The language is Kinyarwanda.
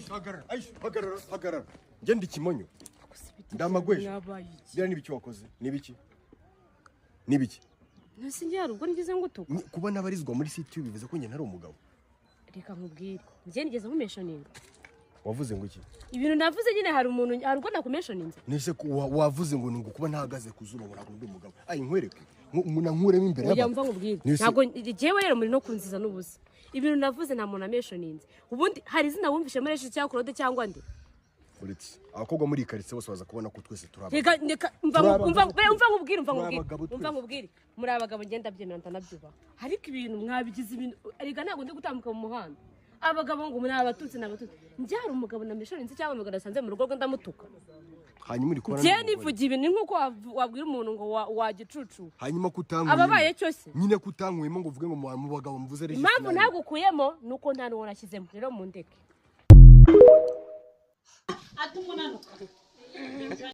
Aisha, hagarara. Aisha, hagarara, hagarara. Njye ndi kimonyo. Ndamagweje. Yabaye iki? Biriya n'ibiki wakoze? N'ibiki? N'ibiki? Nasi njye hari ubwo nigeze ngutuka? Kuba nabarizwa muri CTU bivuze ko njye ntari umugabo. Reka nkubwire. Njye nigeze nkumentioninga. Wavuze ngo iki? Ibintu navuze nyine hari umuntu, hari ubwo nakumentioninze. Nese ko wavuze ngo ni kuba ntahagaze ku zuba ngo ntabwo ndi umugabo. Ayi nkwereke. Nkuremo imbere Oya, y'abantu. mva nkubwire. Nese- Ntabwo njyewe rero muri no kunziza n'ubusa. Ibintu navuze nta muntu amentioninze. Ubundi hari izina wumvishe muri Regis cyangwa Claude cyangwa nde? Uretse abakobwa muri iyi karitsiye bose baza kubona ko twese turi abagabo. Reka reka mva Turi abagabo. mva mva nkubwire, mva Turi nkubwire. abagabo Mva twese. nkubwire. Muri abagabo ngenda ndabyemera ndanabyubaha. Ariko ibintu mwabigize ibintu, reka ntabwo ndi gutambuka mu muhanda. Abagabo ngo muri abatutsi n'abatutsi. Njye hari umugabo na mentioninze cyangwa umugabo nasanze mu rugo rwe ndamutuka. Hanyuma uri kubona Njye n'umugore. nivugiye ibintu ni nk'uko wabwira umuntu ngo wagicucu. Hanyuma kutankuyemo. Ababaye cyo se? Nyine kutankuyemo ngo uvuge ngo mu bagabo mvuze Regis. Impamvu nabi. ntagukuyemo ni uko nta n'uwo nashyizemo. Rero mundeke. Ati umunanuka.